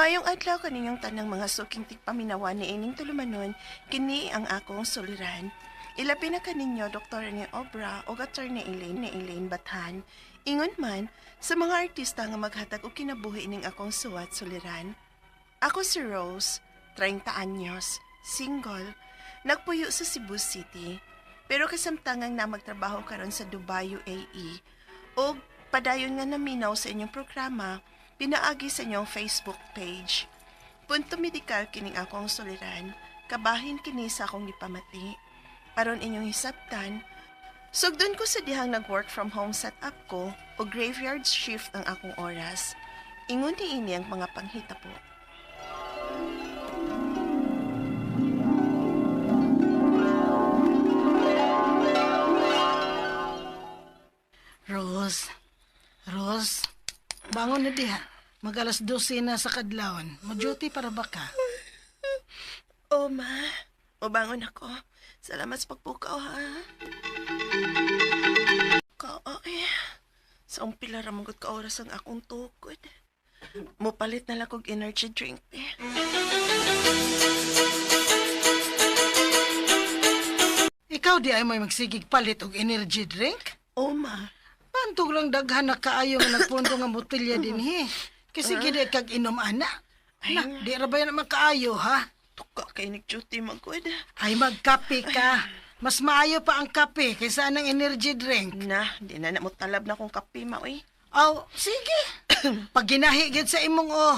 Mayong adlaw kaninyong tanang mga suking tigpaminawa ni ining tulumanon, kini ang akong suliran. Ilabi na kaninyo Dr. ni Obra o Attorney Elaine ni Elaine Bathan. Ingon man sa mga artista nga maghatag og kinabuhi ning akong suwat suliran. Ako si Rose, 30 anyos, single, nagpuyo sa Cebu City. Pero kasamtangang na magtrabaho karon sa Dubai, UAE, og padayon nga naminaw sa inyong programa, pinaagi sa inyong Facebook page. Punto medikal kining akong suliran, kabahin kini sa akong gipamati. Aron inyong hisabtan, sugdon ko sa dihang nag-work from home setup ko o graveyard shift ang akong oras. Ingon ni ini ang mga panghitabo. Rose, Rose, bangon na diha. Mag 12:00 na sa kadlawon. Mo-duty para ba ka? Oh, ma. Mubangon ako. Salamat sa pagpukaw, ha? Ka, ay. Sa umpila ra mong ka oras ang akong tukod. Mupalit na lang kog energy drink, eh. Ikaw di ay may magsigig palit og energy drink? Oh, ma. Pantog lang daghan na kaayo nga nagpundo nga botelya dinhi. Kasi gid kag inom ana. Ay, Na, di ra ba yan naman kaayo, ha? Tuka kay nag-duty magod. Ay, magkape ka. Mas maayo pa ang kape kaysa anang energy drink. Na, di na na mo talab na kong kape, ma, uy. Aw, sige. Pag ginahi gid sa imong oh.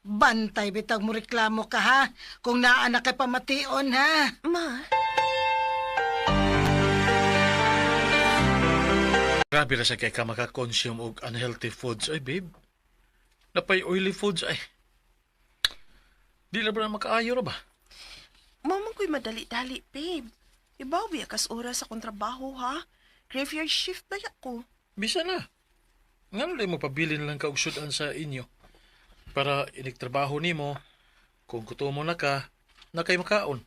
Bantay bitag mo reklamo ka ha. Kung naa na kay pamation ha. Ma, Grabe ra sa kay ka makakonsume og unhealthy foods ay babe. Napay oily foods ay. Di na ba na makaayo ra ba? mo man ko'y madali-dali, babe. Ibaw biya kas oras akong trabaho, ha? Graveyard shift ba ko? Bisa na. Ngano di mo pabilin lang ka og sudan sa inyo para inigtrabaho nimo kung gutom na ka na kay makaon.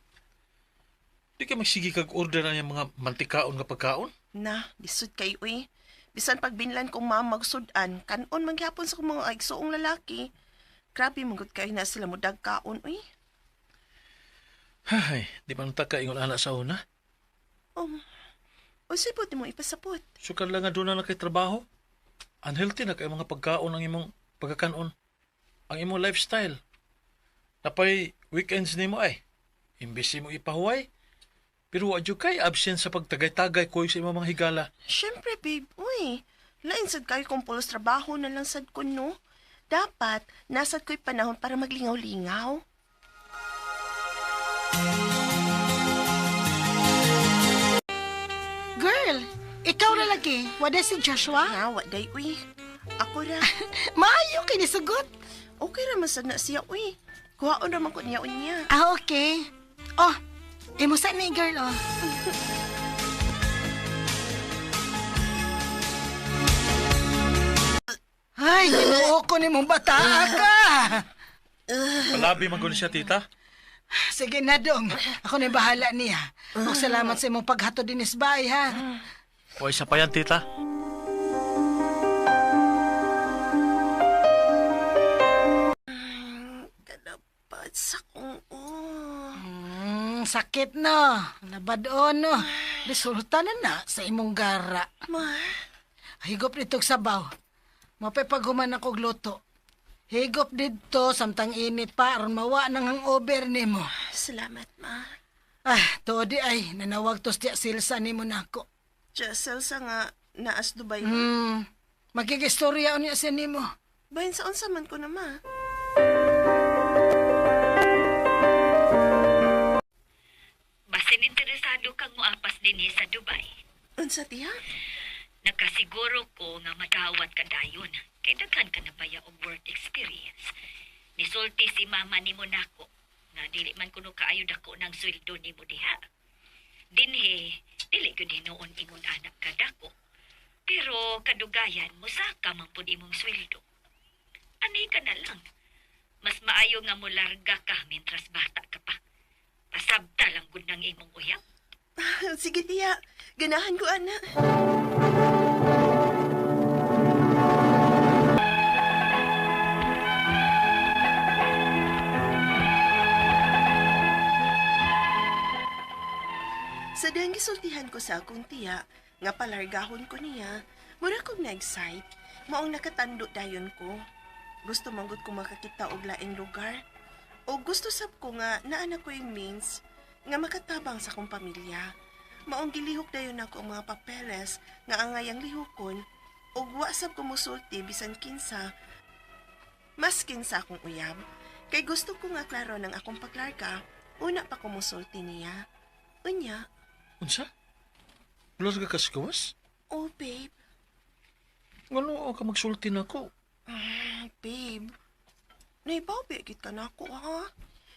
Di ka magsige kag order na yung mga mantikaon nga pagkaon. Na, lisod kay uy. Bisan pagbinlan kong mama magsudan, kanon mangyapon sa kong mga igsuong lalaki. Grabe manggut kayo na sila mo dagkaon, uy. Hay, di man ta ka ingon ana sa una. Um, unsay pud mo ipasapot? Sukad lang nga doon na kay trabaho. Unhealthy na kay mga pagkaon ang imong pagkakanon. Ang imong lifestyle. Napay weekends nimo ay. Imbes mo ipahuway. Pero wa jud kay absent sa pagtagay-tagay koy sa imong mga higala. Siyempre, babe, uy. Lain sad kayo kung pulos trabaho na lang sad ko, no? Dapat, nasad ko'y panahon para maglingaw-lingaw. Girl, ikaw na lagi. Wala si Joshua? Nga, wa day, uy. Ako ra. Maayo kay nisugot. Okay ra man sad na siya, uy. Kuhaon ra man ko niya unya. Ah, okay. Oh, imo sa ni girl, oh. Ay, ginoo ko ni mong bata ka. Palabi man gud siya tita. Sige na, dong. Ako na bahala niya. Og salamat sa imong paghatod dinis bay, ha. Way sa pa yan tita. Kalapad sa kong, oh. Sakit no. Nabadon no. Resulta na na sa imong gara. Ma, Higop dito sabaw. Mapay paghuman ako luto. Higop didto samtang init pa aron mawa nang hangover nimo. salamat, ma. Ah, tuod di ay nanawag tos diya silsa nimo nako. Jessel sa nga naas Dubai. Magigistorya unya siya nimo. Bahin sa unsa man ko na, ma. Basin interesado kang muapas dinhi sa Dubai. Unsa tiya? Nakasiguro ko nga madawat ka dayon. Kay daghan ka na baya og work experience. Nisulti si mama nimo nako nga dili man kuno kaayo dako ng sweldo nimo diha. Dinhi, dili gyud hinuon ingon anak ka dako. Pero kadugayan mosaka man pud imong sweldo. Ani ka na lang. Mas maayo nga molarga ka mentras bata ka pa. Pasabta lang gud ng imong uyab. Sige tiya, ganahan ko ana. Sa dihang gisultihan ko sa akong tiya, nga palargahon ko niya, mura kong na-excite. Maong nakatando dayon ko. Gusto manggod ko makakita og laing lugar. O gusto sab ko nga naa na ko'y means nga makatabang sa akong pamilya. Maong gilihok dayon nako ang mga papeles nga angayang lihokon ug wa sab ko mosulti bisan kinsa maskin sa akong uyab. Kay gusto ko nga klaro ng akong paglarga, una pa ko mosulti niya. Unya, Unsa? Larga ka sa gawas? Oh babe, Ngano ka magsulti nako? Ay, babe. Naibaw gid ka nako ha.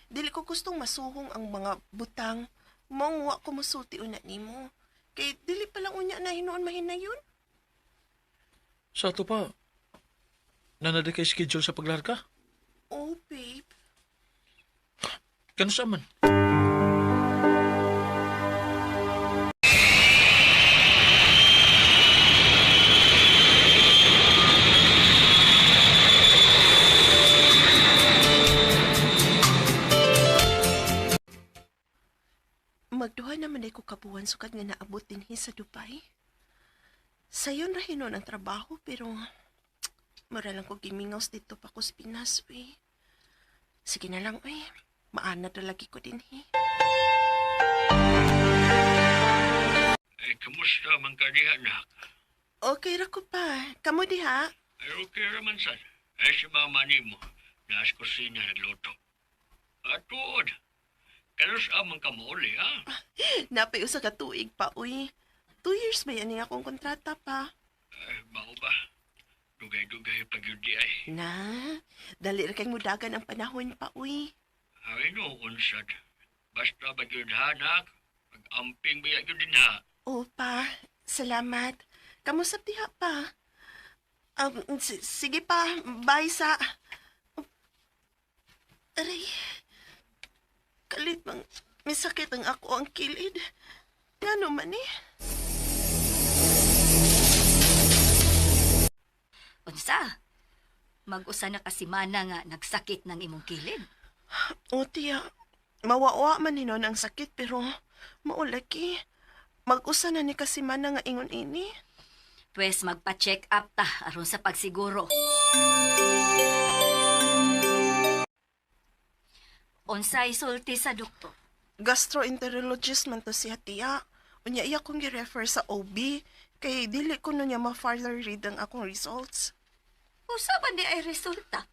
Dili ko gustong masuhong ang mga butang. Maong wa ko mosulti una nimo. Kay dili pa lang unya na hinuon mahinayon. Sa ato pa, naa na kay schedule sa paglarga? Oh, babe. Kanus-a man? Magduha naman ay ko kabuwan sukad nga naabot dinhi sa Dubai. Sayon ra hinuon ang trabaho pero mura lang ko gimingaws dito pa ko sa Pinas, uy. Sige na lang, uy. Maanad ra lagi ko dinhi. Ay, kamusta man ka diha, nak? Okay ra ko pa. Kamo diha? Ay, okay raman sad. Ay, si mama nimo, naas kusina nagluto. At tuod, kanus-a man ka mouli, ha? Napay usa ka tuig pa, uy. 2 years ba yan akong kontrata pa? Ay, mao ba? Dugay-dugay pag yun di ay. Na, dali ra kay mudagan ang panahon pa, uy. Ay, no, unsad. Basta ba yun ha, nak? Pag-amping ba yun din ha? O pa, salamat. Kamusap diha pa. Sige pa, bye sa. Aray, kalit bang may sakit ang ako ang kilid. Ngano man eh? Unsa? Mag-usa na ka semana nga nagsakit ng imong kilid. O tiya, mawawa man hinon ang sakit pero maulaki. Mag-usa na ni kasimana nga ingon ini. Pwes magpa-check up ta aron sa pagsiguro. Unsay sulti sa doktor? Gastroenterologist man to siya tiya. Unya iya kong gi-refer sa OB kay dili ko no niya ma-further read ang akong results. Usa man di ay resulta?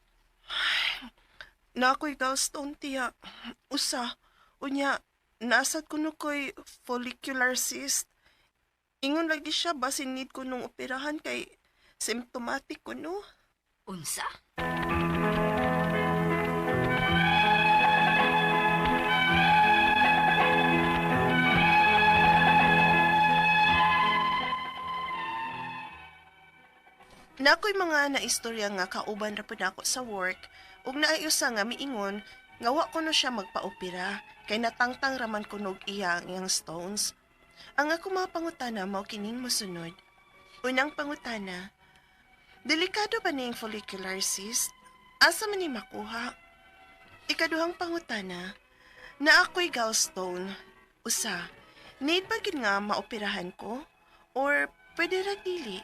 Na ako'y gallstone tiya. Usa. Unya, nasad ko no ko'y follicular cyst. Ingon lagi siya basin need ko nung operahan kay symptomatic ko no. Unsa? Na ako'y mga naistorya nga kauban ra pud ako sa work ug naay usa nga miingon nga wa kuno siya magpaopera kay natangtang raman kunog iya ang iyang stones. Ang ako mga pangutana mao kining mosunod. Unang pangutana, delikado ba ning follicular cyst? Asa man ni makuha? Ikaduhang pangutana, na ako'y gallstone. Usa, need ba gid nga maoperahan ko? Or pwede ra dili?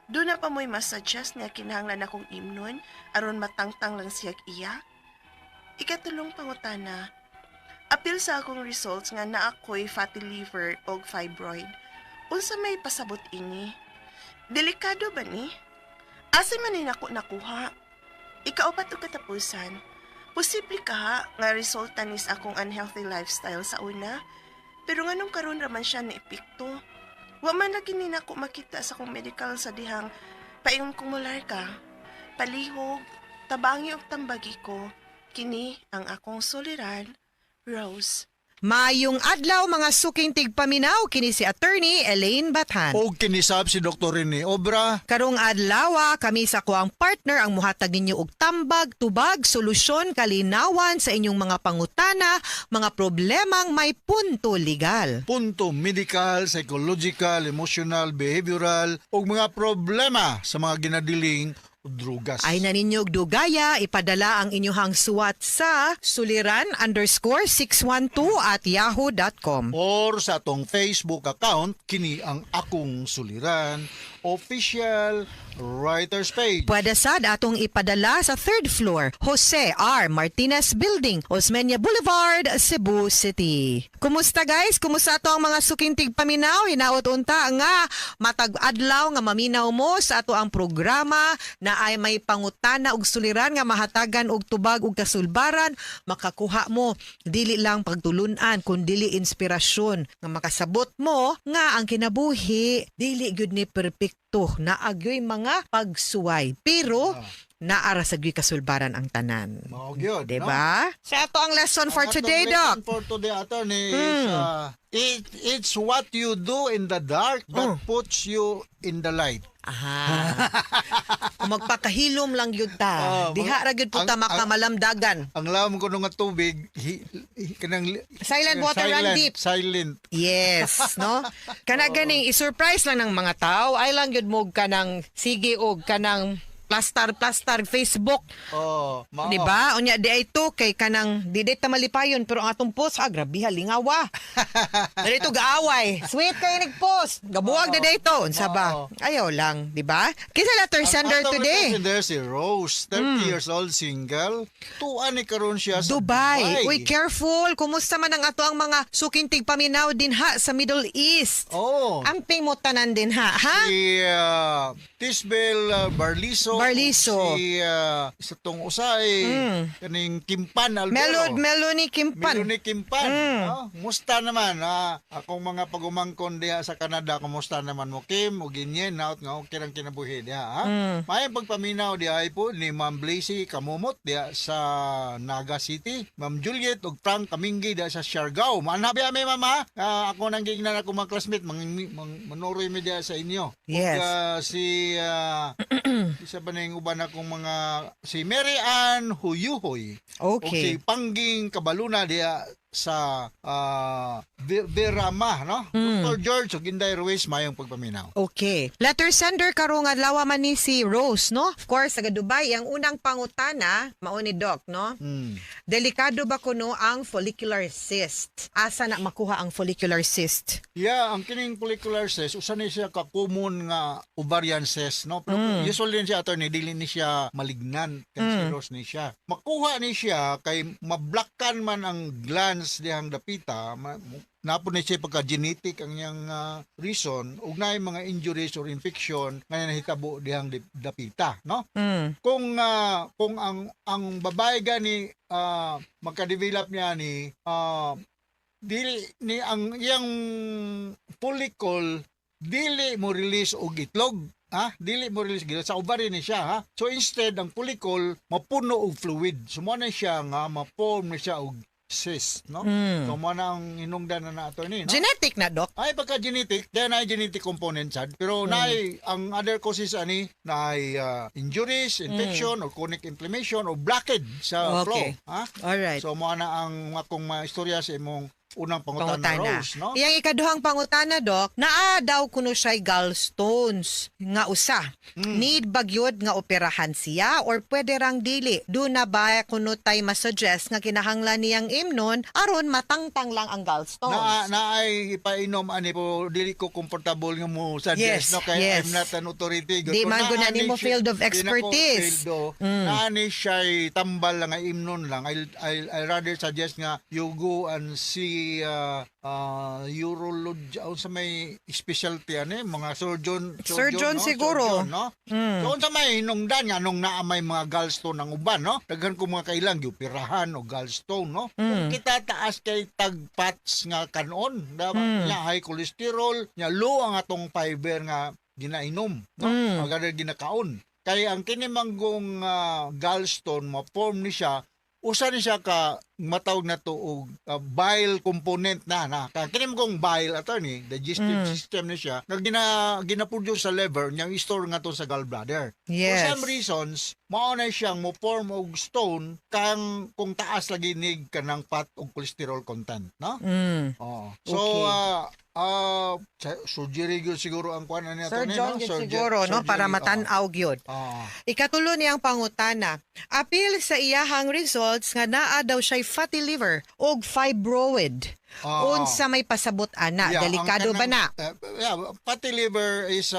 Doon na pa mo'y masuggest nga kinahanglan akong imnon aron matangtang lang siya iya. Ikatulong pangutana, apil sa akong results nga naa ako'y fatty liver og fibroid. Unsa may pasabot ini? Delikado ba ni? Asa man ni nako nakuha? Ikaupat og katapusan, posible kaha nga resulta nis akong unhealthy lifestyle sa una, pero nganong karon raman siya na epekto. Wa man lagi ni nako makita sa akong medical sa dihang paingon kong mularga. Palihog, tabangi og tambagi ko, kini ang akong suliran, Rose. Maayong adlaw mga suking tigpaminaw, kini si Attorney Elaine Bathan. Og kinisab si Dr. Rene Obra. Karong adlaw kami sa kuang partner ang muhatag ninyo og tambag, tubag, solusyon, kalinawan sa inyong mga pangutana, mga problemang may punto legal. Punto medical, psychological, emotional, behavioral ug mga problema sa mga ginadiling drugas. Ay na ninyo og dugaya, ipadala ang inyuhang suwat sa suliran_612@yahoo.com. Or sa atong Facebook account, kini ang Akong Suliran Official Writers Page. Pwede sad atong ipadala sa third floor, Jose R. Martinez Building, Osmeña Boulevard, Cebu City. Kumusta, guys? Kumusta ato ang mga suking tigpaminaw? Hinaot unta nga matag adlaw nga maminaw mo sa ato ang programa na ay may pangutana og suliran nga mahatagan og tubag og kasulbaran, makakuha mo dili lang pagtulunan kun dili inspirasyon nga makasabot mo nga ang kinabuhi dili gyud ni perpekto, naagyoy mga pagsuway, pero naara sa gyud kasulbaran ang tanan. Mao gyud, no? Diba? Sa ato ang lesson for Ang today, atong Doc. lesson for today, attorney, is it's what you do in the dark that puts you in the light. Aha. Kung magpakahilom lang gyud ta. Ah, Diha ra gyud po ta makamalamdagan. Ang lawom ko nga tubig, kanang Silent water run silent, deep. Silent. Yes, no? Kana ganing i-surprise lang ng mga tao, ay lang gyud mo kanang sige og kanang plastar plastar Facebook. Oh, mao. Di ba? Unya di ay to kay kanang di ta malipayon, pero ang atong post, ah, grabe halingawa. Dili to gaaway. Sweet kay nag-post. Gabuwag na dito. Unsa ba? Ayaw lang, di ba? Kinsa letter sender Ang atong today? letter sender si Rose, 30 years old, single. Tuan ni karon siya sa Dubai. Dubai. Uy, careful. Kumusta man ang ato ang mga suking tigpaminaw din ha sa Middle East? Oh. Amping mo tanan din ha, ha? Si Tisbel Barliso. Barliso. Si sa tong usay kaning Kimpan Albero. Melody Kimpan. Melody Kimpan. Oh, musta naman, ah, akong mga pagumangkon diha sa Canada, kumusta naman mo, Kim? Ug inyen naot nga okay lang kinabuhi diha, ha? Maayong pagpaminaw diha ay po ni Ma'am Blazy Kamumot diha sa Naga City, Ma'am Juliet ug Frank Kaminggi diha sa Siargao. Manhabi ami, mama. Ah, ako nang gignan ako mga classmate, mang manuroy mi diha sa inyo. Yes. Ug, si isa pa ning uban akong mga si Mary Ann Huyuhoy. Ug si Pangging Kabaluna diha sa Verama, no? Dr. George ug Inday Ruiz, mayong pagpaminaw. Okay. Letter sender karong adlaw man ni si Rose, no? Of course, taga Dubai. Ang unang pangutana, mao ni Doc, no? Delikado ba kuno ang follicular cyst? Asa na makuha ang follicular cyst? Yeah, ang kining follicular cyst usa ni siya ka common nga ovarian cyst, no? Pero usually siya, attorney, dili ni siya malignan, cancerous ni siya. Makuha ni siya kay mablockan man ang glands dihang dapita, napon ni siya pagka genetic ang iyang reason ug naay mga injuries or infection nga nahitabo dihang dapita, no? Kung ang babae gani magka-develop niya ni dili ni ang iyang follicle dili mo release og itlog, ha, dili mo release gid sa ovary ni siya, ha. So instead ang follicle mapuno og fluid, so mo na siya nga ma-form ni siya og cyst, no? So mo na ang hinungdan na na, attorney, no? Genetic na, Doc? Ay pagka genetic, kaya na genetic component sad. Pero naay ang other causes ani naay injuries, infection or chronic inflammation or blockage sa flow, ha? Alright. So mo na ang akong mga istorya sa imong unang pangutana, Pangutana. Rose, no? Iyang ikaduhang pangutana, Doc, naa daw kuno siya'y gallstones nga usa. Need ba gyud nga operahan siya or pwede rang dili? Do na ba kuno tay masuggest nga kinahanglan niyang imnon aron matangtang lang ang gallstones? Na na ay ipainom ani po, dili ko komportable nga mo suggest, no, kay I'm not an authority. Di Kung man gud na naa ni nimo field of di na ko expertise. field, oh. Naa ni siya tambal lang nga imnon lang. I rather suggest nga you go and see urology sa may specialty ani mga surgeon. Surgeon no? siguro. Surgeon, no? So unsa may hinungdan nga nung naa may mga gallstone ang uban, no? Daghan ko mga kailang gioperahan og gallstone, no? Kung kita taas kay tag fats nga kanon, diba? Nya high cholesterol, nya low ang atong fiber nga ginainom, no? Mga ginakaon. Kay ang kini manggong gallstone ma-form ni siya, usa ni siya ka matawag na to og bile component na na. Kay kini manggong bile, attorney, digestive system ni siya nga gina-produce sa liver nya i-store nga to sa gallbladder. For some reasons, mao na siyang mo form og stone kang kung taas lagi nig kanang fat og cholesterol content, no? Oo. So Surgery gyud siguro ang kuan niya, Sir attorney, John no? gyud siguro, no, Surgery, para oo. matan-aw gyud. Oo. Ikatulo niyang pangutana, apil sa iyahang results nga naa daw siya'y fatty liver og fibroid. Oo. Unsa may pasabot ana? Yeah, ang Delikado ba na? Yeah, fatty liver is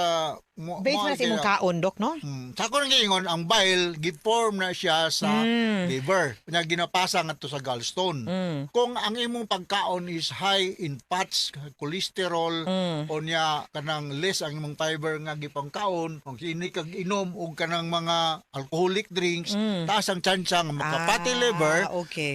Based mo na sa imong kaon, dok, no? Sa ako nang giingon, ang bile giform na siya sa liver. Nya ginapasa ngadto sa gallstone. Kung ang imong pagkaon is high in fats, cholesterol, o nya kanang less ang imong fiber nga gipangkaon, kung kini kag inom og kanang mga alcoholic drinks, taas ang tsansa nga maka-fatty liver.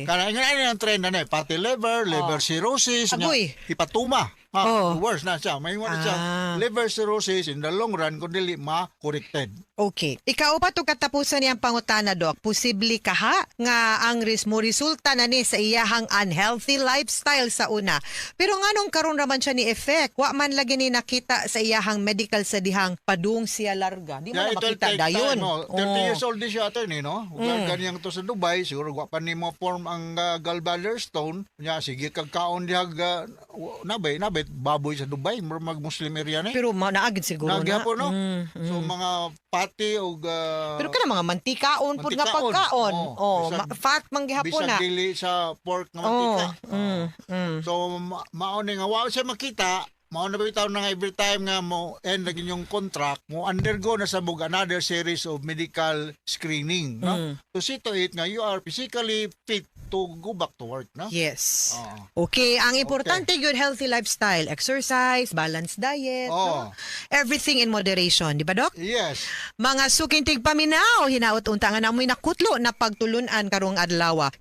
Kana ingon ani ang trend na ni, fatty liver, liver cirrhosis, nya Agoy. hepatoma. Ha, worse na siya. May na siya liver cirrhosis in the long run kung dili ma-corrected. Okay. Ikaw pa to katapusan niyang pangutana, Dok. Posible kaha nga ang mo resulta na ni sa iyahang unhealthy lifestyle sa una. Pero nganong karon raman siya ni effect? Wa man lagi ni nakita sa iyahang medical sa dihang padung siya larga. Di man na it will makita take dayon. time, no? 30 years old di siya, attorney, no? Mm. Ganyan to sa Dubai, siguro wa pa nimo form ang gallbladder stone. Nya sige kag kaon diha nabay nabay baboy sa Dubai, murag mag Muslim area ni. Pero naagid siguro na. Nagyapon, no? So mga pati og Pero kana mga mantikaon pud nga mantikaon. pagkaon. Oo. Oh, fat man gihapon bisag na. dili sa pork nga mantika. Oh. So mao ni nga wa siya makita, mao na bitaw na nga every time nga mo end lagi yung contract, mo undergo na sa mog another series of medical screening, no? To see to it nga you are physically fit to go back to work, no? Yes. Oo. Okay, ang importante good healthy lifestyle, exercise, balanced diet, Oo. no? Everything in moderation, di ba, Dok? Yes. Mga suking tigpaminaw, hinaot unta nga namoy nakutlo na pagtulunan karong adlaw.